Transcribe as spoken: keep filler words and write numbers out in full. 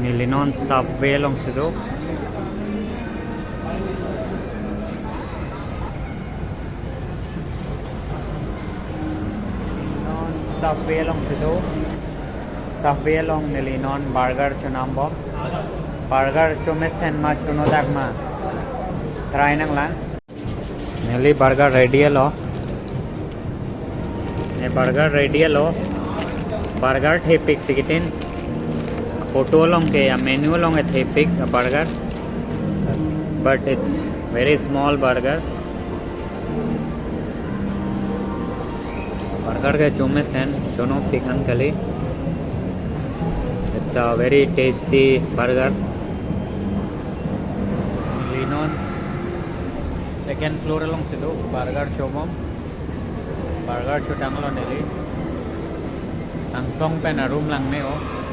Neli non Subway alongsi do. Non Subway alongsi do. Subway along neli non burger chonambom. Burger chomesen ma chonodak ma, try nanglang. Neli burger ready lo. Ne burger ready lo. Burger thepik si kitin. Photo along ke, a menu along ke thepik a burger. But it's very small burger. Burger ke chomesen chonopik an kali. It's a very tasty burger. Neli non second floor alongsi do burger chobom. Burger chodang lo neli. Angsong pen a room langne o.